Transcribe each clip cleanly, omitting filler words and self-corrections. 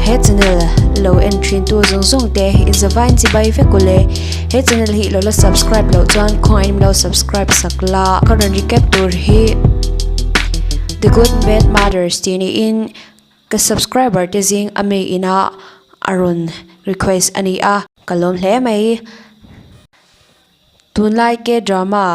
He channel lo en thin tu zawng zawng te in zavain chibai vek ule. He channel hi lo la subscribe loh chuan khawngaih in lo subscribe sak la. Ka rawn recap tur hi The Good Bad Mothers tih niin ka subscriber te zing a mi ina a rawn request a ni a. Ka lawm hle mai. Tunlai K-drama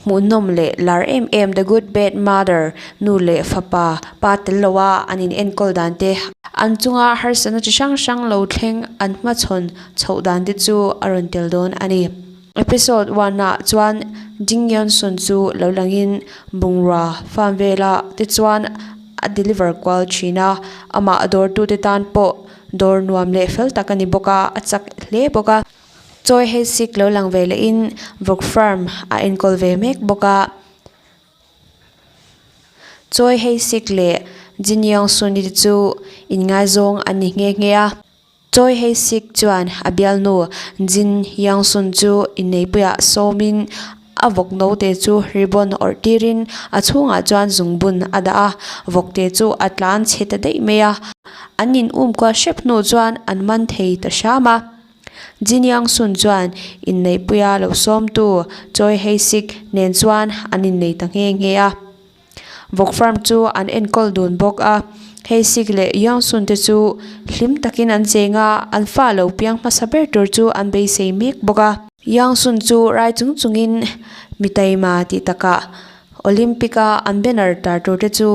hmuhnawm leh lar em em The Good Bad Mother nu leh fapa pa tel loa an in enkawl dan te, an chunga harsatna chi hrang hrang lo thleng an hmachhawn chhoh dan te chu a rawn tel dawn a ni. Episode one ah chuan Jin Yeon Sun chu lo langin bungrua farm vela te chuan a deliver kual thin a, amah dawrtute tan pawh dawr nuam leh fel tak a ni bawk a, a chak hle bawk a. Chawi hei sik lo lang ve leh in vawk farm a enkawl ve mek bawk a. Chawi hei sik leh Jin Young Sun te chu inngaizawng an ni nghe nghe a. Chawi hei sik chuan a bialnu Jin Young Sun chu inneipuiah sawmin a vawk note chu ribbon awrh tirin a chhungah chuan zungbun a dah a, vawkte chu a tlan chhe ta daih mai a. An in um kual hrep hnu chuan an man thei ta hram a. Jin Young Sun chuan inneihpuia lo sawmtu Choi Hae Sik nen chuan an innei ta nghe nghe a. Vawk farm chu an enkawl dun bawk a. Hae Sik leh Young Sun te chu hlim takin an cheng a, an fa lo piang hmasa ber tur chu an beisei mek bawk a. Young Sun chu rai chung chungin mi taima tih takah Olympic-a an banner tar tur te chu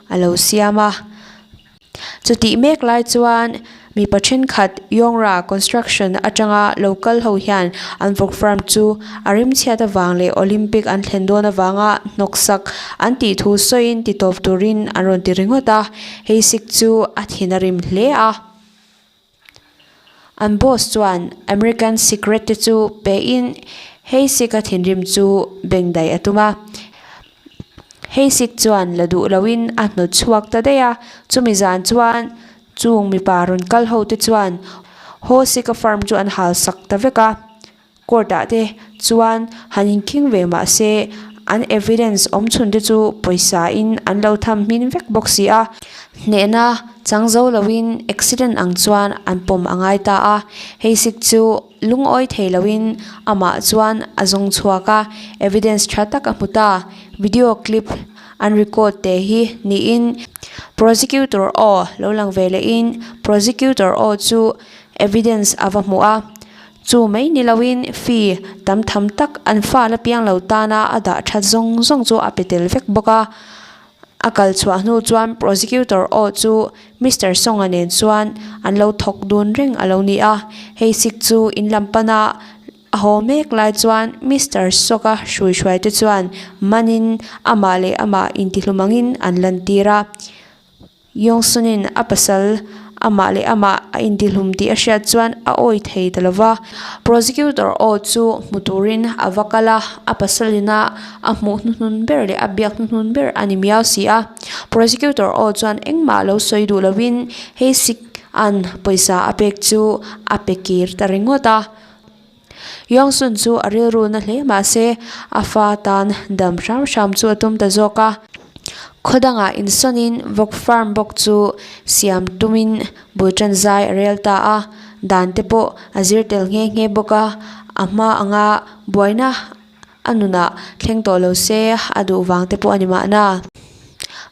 a lo siam a. Chutih mek lai chuan mipa thenkhat Yongra Construction atanga lo kal ho hian an vawk farm chu a rimchhiat avang leh Olympic an thlen dawn avanga hnawksak an tih thu sawiin ti tawp turin an rawn ti ringawt a, hei sik chu a thin a rim hle a. An boss chuan American secret te chu pe in hei sik a thinrim chu bengdaih a tum a. Hei sik chuan la duh lo in a hnawt chhuak ta daih a, chumi zan chuan chung mipa rawn kal ho te chuan Ho sik a farm chu an hal sak ta vek a. Court ah te chuan han inkhing ve mah se an evidence awm chhun te chu pawisa in an lo tham hmin vek bawk si a. Hnehna chang zo lo in accident ang chuan an pawm a ngai ta a, hei sik chu lungawi thei lo in amah chuan a zawng chhuak a, evidence tha tak a hmu ta. Video clip an record te hi niin prosecutor aw lo lang ve leh in prosecutor aw chu evidence a va hmu a. Chu mai ni loin fee tam tham tak an fa la piang lo tana a dah that zawng zawng chu a pe tel vek bawk a. A kal chhuah hnu chuan prosecutor aw chu Mister Song-a nen chuan an lo thawk dun reng a lo ni a. Hei sik chu in lam pana a haw mek lai chuan Mister Song-a hrui hruai te chuan manin amah leh amah intihlum angin an lantir a. Yongsun-in a pasal amah leh amah a intihlum tih a hriat chuan a awi thei ta lo va. Prosecutor aw chu hmu turin a va kal a, a pasalina a hmuh hnuhnun ber leh a biak hnuhnun ber a ni miau si a. Prosecutor aw chuan engmah lo sawi duh lovin Heisik-a'n pawisa a pek chu a pe kir ta ringawt a. Yongsun chu a rilru na hle mah se a fa tan dam hram hram chu a tum ta zawk a. Khaw dangah insawnin vawk farm bawk chu siam tumin bul tan zai a rel ta a, dan te pawh a zir tel nghe nghe bawk a, a hma anga buaina A nunah thleng tawh lo se a duh vang te pawh a ni mahna.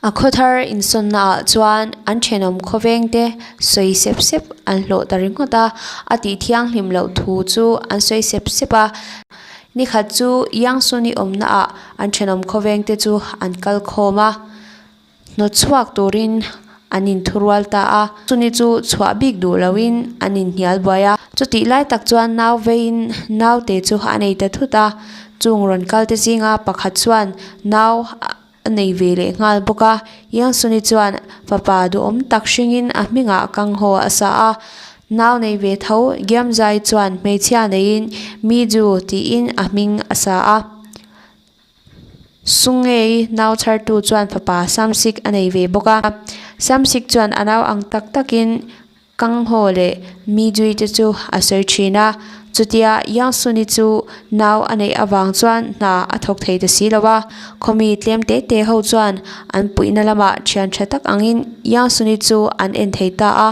A khaw thar insawnna ah chuan an thenawm khawveng te sawi sep sep an hlawh ta ringawt a, a tih thianghlim loh thu chu an sawi sep sep a. Nikhat chu Yangsuni awmna ah an thenawm khawveng te chu an kal khawm a. Hnawt chhuak turin an inthurual ta a, chuni chu chhuah bik duh loin an inhnial buai a. Chutih lai tak chuan nau veiin naute chu a nei ta thut a, chung rawn kal te zinga pakhat chuan nau a nei ve leh nghal bawk a. Yangsuni chuan fapa duhawm tak hringin a hmingah kang haw a sa a, nau nei ve tho Giamzai chuan hmeichhia neiin Miju tiin a hming a sa a. Sungei nau chhartu chuan fapa Samsik a nei ve bawk a. Samsik chuan a nau ang tak takin Kang Ho leh Mi Jui te chu a sawi thin a. Chutia Yang Sun-i chu nau a neih avang chuan hna a thawk thei ta si lo a. Khawmi tlem te te ho chuan an puihna lamah thian tha tak angin Yang Sun-i chu an en thei ta a,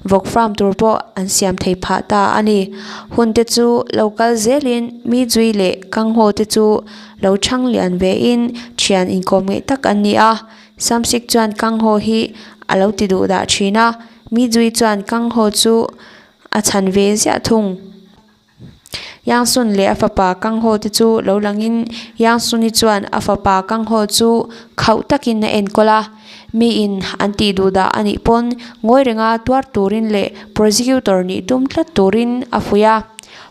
vawk farm tur pawh an siam thei phah ta a ni. Hun te chu lo kal zelin Mi Jui leh Kang Ho te chu lo chhang lian vein thian inkawm ngeih tak an ni a. Samsik chuan Kang Ho hi a lo ti duh dah thin a, Mi Jui chuan Kang Ho chu a chhan ve ziah thung. Yang Sun leh a fapa Kang Ho te chu lo langin Yang Sun-i chuan a fapa Kang Ho chu khauh takin a enkawl a. Miin an tih duh dah a nih pawn ngawi renga tuar turin leh prosecutor nih tum tlat turin a fuih a.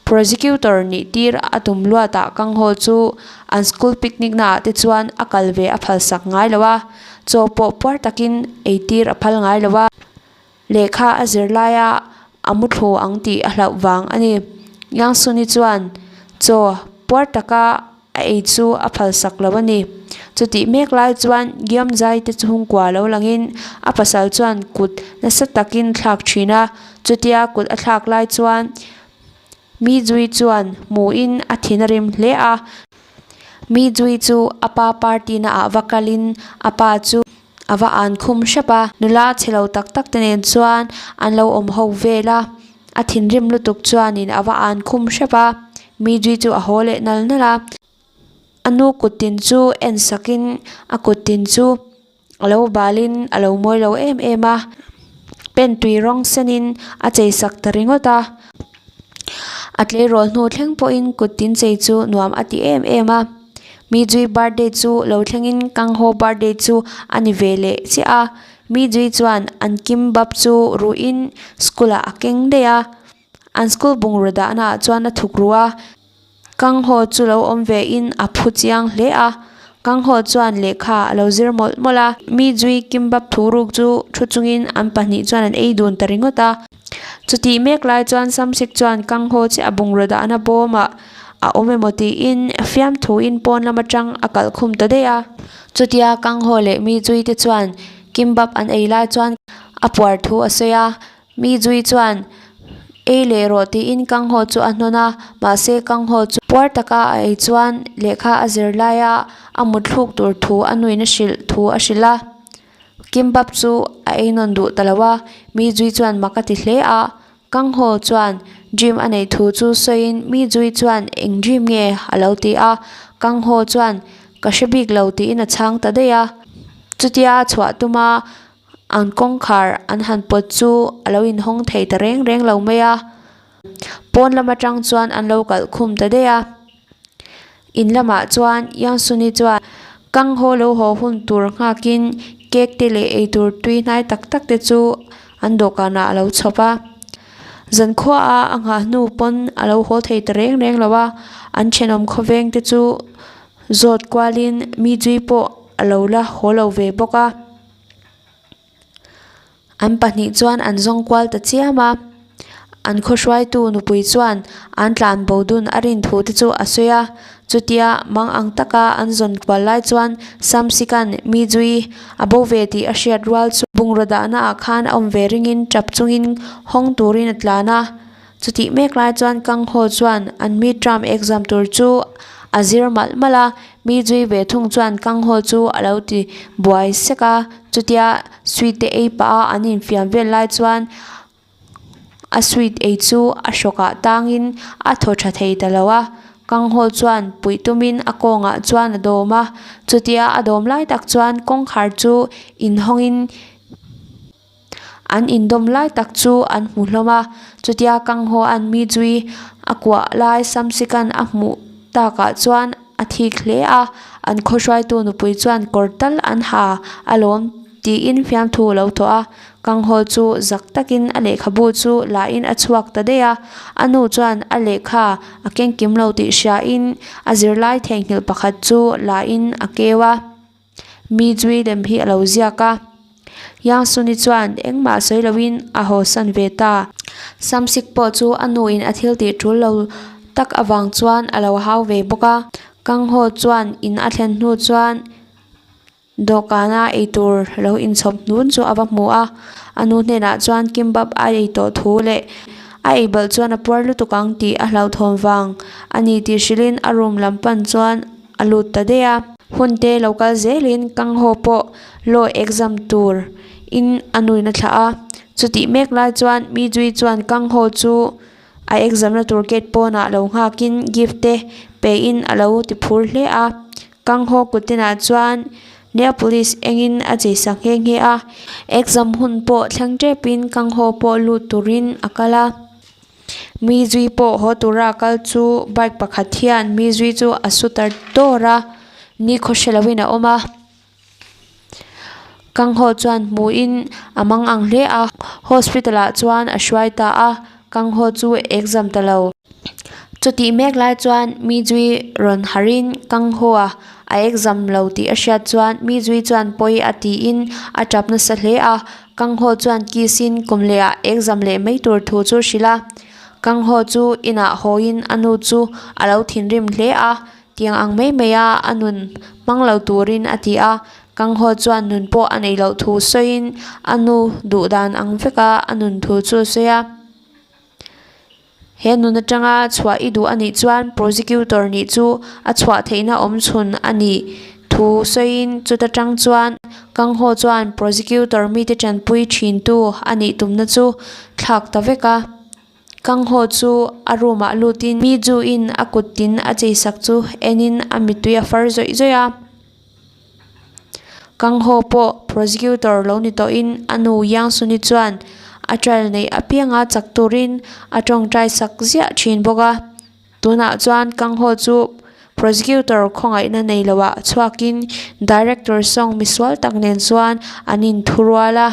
Prosecutor nih tir a tum luatah Kang Ho chu an school picnic naah te chuan a kal ve a phalsak ngai lo a, chaw pawh puar takin ei tir a phal ngai lo a. Lehkha a zir laia a mu thlu ang tih a hlauh vang a ni. Yang Suni chuan chaw puar taka a ei chu a phalsak lo a ni. Chutih mek lai chuan Giam Zai te chhungkua lo langin a pasal chuan kut nasa takin thlak thin a, chutia kut a thlak lai chuan Mi Zui chuan hmuhin a thin a rim hle a. Mi Zui chu a pa party naah va kalin a pa chu A va an khum hrep a, nula chhe lo tak tak te nen chuan an lo awm ho vel a, a thinrim lutuk chuanin a va an khum hrep a, Midri chu a haw leh nal nal a, a nu kut tin chu en sakin a kut tin chu a lo balin a lo mawi lo em em a, pen tui rawng senin a chei sak ta ringawt a, a tleirawl hnu thleng pawhin kut tin chei chu nuam a ti em em a. Mi Jui birthday chu lo thlengin Kang Ho birthday chu a ni ve leh chiah a. Mi Jui chuan an kimbap chu ruhin school ah a keng daih a. An school bungraw dahna ah chuan a thuk ru a. Kang Ho chu lo awm ve in a phu chiang hle a. Kang Ho chuan lehkha a lo zir mawlh mawlh a. Mi Jui kimbap thu ruk chu thu chungin an pahnih chuan an ei dun ta ringawt a. Chutih mek lai chuan Samsik chuan Kang Ho chiah a bungraw dahna bawmah a awm emaw tiin fiamthuin pawn lam atang a kalh khum ta daih a. Chutia Kang Ho leh Mi Jui te chuan kimbap an ei lai chuan a puar thu a sawi a, Mi Jui chuan ei leh rawh tiin Kang Ho chu a hnawn a, mahse Kang Ho chu puar taka a ei chuan lehkha a zir laia a mutthluk tur thu a nuin a hrilh thu a hrilh a. Kimbap chu a ei nawn duh ta lo a, Mi Jui chuan mak a ti hle a. Kang Ho chuan dream a neih thu chu sawiin Mi Jui chuan eng dream nge a lo ti a, Kang Ho chuan ka hre bik lo tiin a chhang ta daih a. Chutia chhuah tuma an kawngkhar an han pawt chu a lo inhawng thei ta reng reng lo mai a, pawn lam atang chuan an lo kalh khum ta daih a. In lamah chuan Yang Suni chuan Kang Ho lo haw hun tur nghakin cake te leh eitur tui hnai tak tak te chu an dawhkanah a lo chhawp a. Zankhuaah a nghah hnu pawn a lo haw thei ta reng reng lo a, an thenawm khawveng te chu zawt kualin mi zui pawh a lo la haw lo ve bawk a. An pahnih chuan an zawng kual ta chiam a, an khaw hruaitu nupui chuan an tlan bo dun a rin thu te chu a sawi a, chutia mang ang taka an zawn kual lai chuan Samsika'n mi zui a bo ve tih a hriat rual chu bungraw dahna ah khan a awm ve ringin tap chungin hawng turin a tlan a. Chutih mek lai chuan Kang Ho chuan an mid term exam tur chu a zir malh malh a, mi zui ve thung chuan Kang Ho chu a lo ti buai sek a, chutia sweet te ei pah a an infiam vel lai chuan a sweet ei chu a hrawkah tangin a thaw tha thei ta lo a, Kang Ho chuan puih tumin a kawngah chuan a dawm a, chutia a dawm lai tak chuan kawngkhar chu inhawngin. An indawm lai tak chu an hmu hlawm a, chutia Kang Ho an mi zui a kuah lai Samsikan a hmuh takah chuan a thik hle a, an khaw hruaitu nupui chuan kawr tal an ha alawm tiin fiamthu a lo thawh a, Kang Ho chu zak takin a lehkhabu chu lahin a chhuak ta daih a, a nu chuan a lehkha a kengkim lo tih hriain a zirlai theihnghilh pakhat chu lahin a keu a. Mi zui lem hi a lo ziak a, Yang Suni chuan engmah sawi loin a haw san ve ta. Samsik pawh chu a nuin a thil tih tul lo tak avang chuan a lo hau ve bawk a. Kang Ho chuan in a thlen hnu chuan Dawhkana eitur lo inchhawp hnun chu a va hmu a, a nu hnenah chuan kimbap a ei tawh thu leh a ei balh chuan a puar lutuk ang tih a hlauhthawn vang a ni tih hrilhin a room lam pan chuan a lut ta daih a. Hun te lo kal zelin Kang Ho pawh law exam tur in a nuin a thlah a, chutih mek lai chuan Mi Jui chuan Kang Ho chu A exam na tur gate pawnah lo nghakin gift te pe in a lo ti phur hle a. Kang Ho kut tinah chuan nail polish engin a chei sak nghe nghe a. Exam hun pawh thleng tepin Kang Ho pawh lut turin a kal a. Mi zui pawh haw tura a kal chu bike pakhat hian mi zui chu a su tar dawr a, nikhaw hre loin a awm a. Kang Ho chuan hmuhin a mang ang hle a, hospital ah chuan a hruai ta a, Kang Ho chu exam ta lo. Chutih mek lai chuan mi zui rawn harhin Kang Ho a a exam lo tih a hriat chuan mi zui chuan pawi a tiin a tap nasa hle a, Kang Ho chuan kiss in kum leh ah exam leh mai tur thu chu hrilh a. Kang Ho chu inah hawiin a nu chu a lo thinrim hle a, Tiang ang mai mai a a nun hmang lo turin a ti a, Kang Ho chuan nun pawh a neih loh thu sawiin a nu duh dan ang veka a nun thu chu a sawi a. He nun atanga chhuah i duh a nih chuan prosecutor nih chu a chhuah theihna awm chhun a nih thu sawiin chuta tang chuan Kang Ho chuan prosecutor mite tanpui thintu a nih tumna chu thlak ta vek a. Kang Ho chu a room ah lutin Mi Ju in a kut tin a chei sak chu enin a mittui a far zawih zawih a. Kang Ho pawh prosecutor lo ni tawhin a nu Yang Suni chuan a trial neih apianga chak turin a tawngtai sak ziah thin bawk a. Tunah chuan Kang Ho chu prosecutor khawngaihna nei loah chhuakin Director Song misual tak nen chuan an inthurual a.